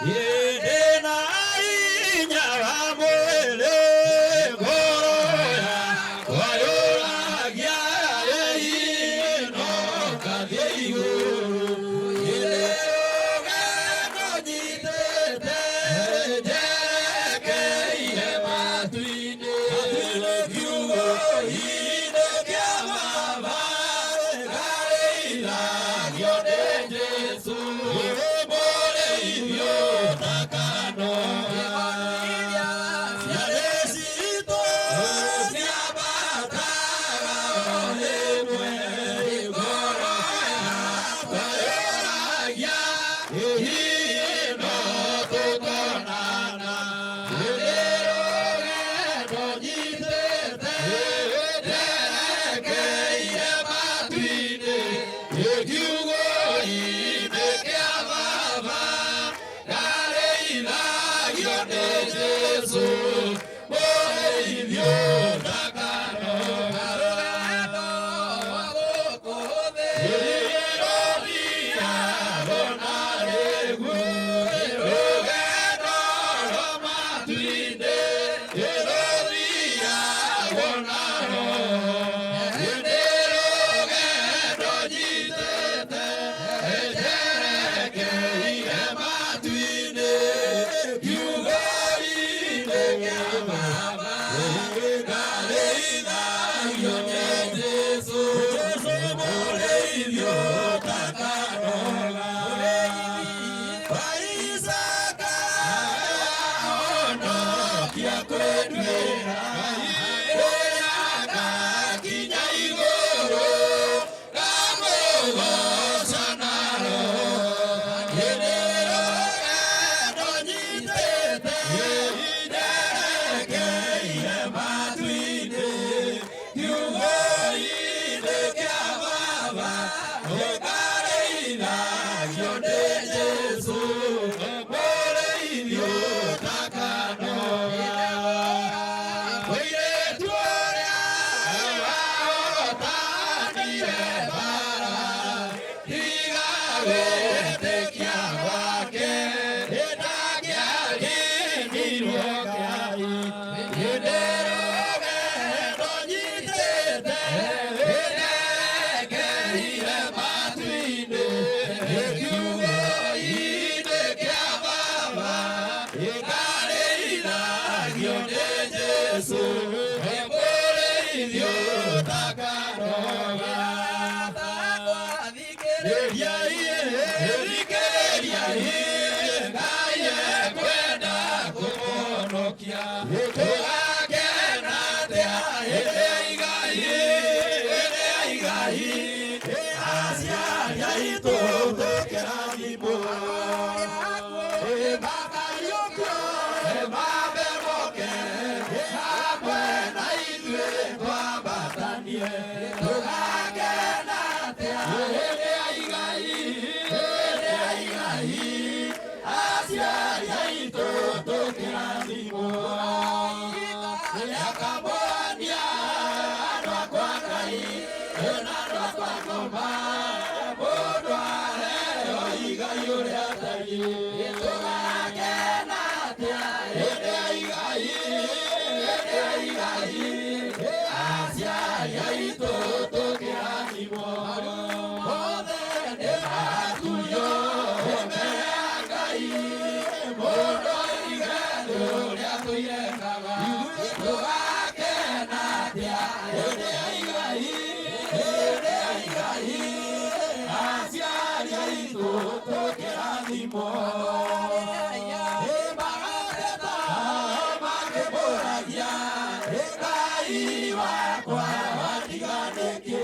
Ndĩna hinya wa mwĩrĩ, ngoro yakwa yũragia ĩ no ngathiĩ igũrũ. Hĩndĩ rũgendo nyitĩte njerekeire matu-inĩ, kiugo-inĩ kĩa Baba ngarĩithagio nĩ Jesũ, mũrĩithio ũtakanoga. Ciarĩ citũ ciambataga o rĩmwe, ngoro yakwa yũragia hihi no tũkonana. Hĩndĩ rũgendo nyitĩte njerekeire matu-inĩ, kiugo-inĩ kĩa Baba ngarĩithagio nĩ Jesũ, mũrĩithio ũtakanoga. Rũthiago na rĩguo, rũgendo rwa matu-inĩ, rũthiago na roho. Hĩndĩ rũgendo nyitĩte njerekeire matu-inĩ, kiugo-inĩ kĩa Baba ngarĩithagio nĩ Jesũ, mũrĩithio ũtakanoga. Wa Isaka ahonokia kwĩnduĩra, rĩrĩa ngakinya igũrũ ngamũgooca na roho. Hĩndĩ rũgendo nyitĩte njerekeire matu-inĩ, kiugo-inĩ kĩa Baba ngarĩithagio nĩ Jesũ, mũrĩithio ũtakanoga. Mũirĩtu ũrĩa wahotanire mbara, tiga gwĩtĩkia gwake, ndangĩakinirwo Ngai. Hĩndĩ rũgendo nyitĩte njerekeire matu-inĩ, kiugo-inĩ kĩa Baba ngarĩithagio nĩ Jesũ, mũrĩithio ũtakanoga. Thikĩrĩria Ngai ekwenda kũmũhonokia. Tũgakena atĩa hĩndĩ ya igai, hĩndĩ ya igai, aciari aitũ tũkĩrathimwo. Makariũkio mambe moke hamwe na ithuĩ twambatanie. Tũgakena atĩa hĩndĩ ya igai, hĩndĩ ya igai, aciari aitũ tũkĩrathimwo. Akamonia andũ akwa Ngai, na andũ akwa ngoma, mũndũ aheo igai ũrĩa atariĩ. Tũgakena atĩa hĩndĩ ya igai, hĩndĩ ya igai, aciari aitũ tũkĩrathimwo. Othe nĩ maturio mbere ya Ngai, mũndũ oige nĩ ũrĩa tũirekaga. Tũgakena atĩa hĩndĩ ya igai, hĩndĩ ya igai, aciari aitũ tũkĩrathimwo. Magateta makĩmũragia, Ngai wakwa wandiga nĩkĩ?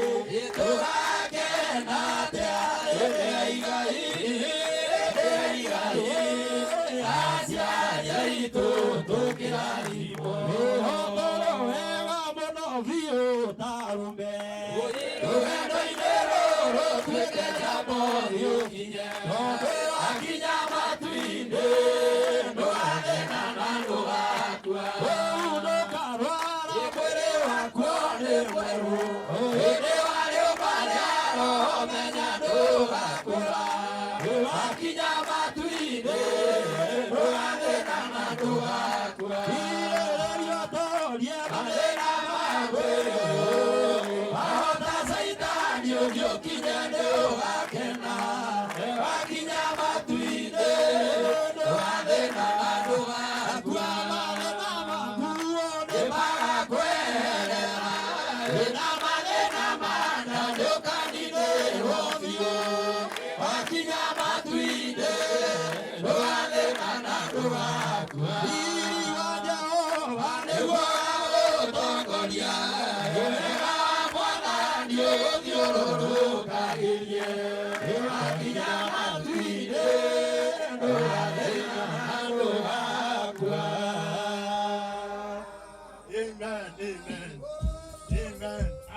Tũgakena atĩa hĩndĩ ya igai, hĩndĩ ya igai, aciari aitũ tũkĩrathimwo. Rũhongo wega mũno biũ tarume, rũgendo-inĩ rũrũ tuĩke njambo rĩũkinye, tondũ wakinya matu-inĩ ndũgathĩna na ndũgakua. Rĩu ndũkarwara mwĩrĩ wakuo nĩ mwerũ, hĩndĩ warĩũmba rĩa roho menya ndũgakũra. Wakinya matu-inĩ Ũrĩa nĩ ũgakena wakinya matu-inĩ, ndũgathĩna na ndũgakua. Mathĩna makuo nĩ magakweherera, wĩna mathĩna mana nĩũkaninĩrwo biũ. Wakinya matu-inĩ, ndũgathĩna na ndũgakua. Riri wa Jehova nĩguo ũgũtongoria, wega wa Mwathani ũgũthiũrũrũkie.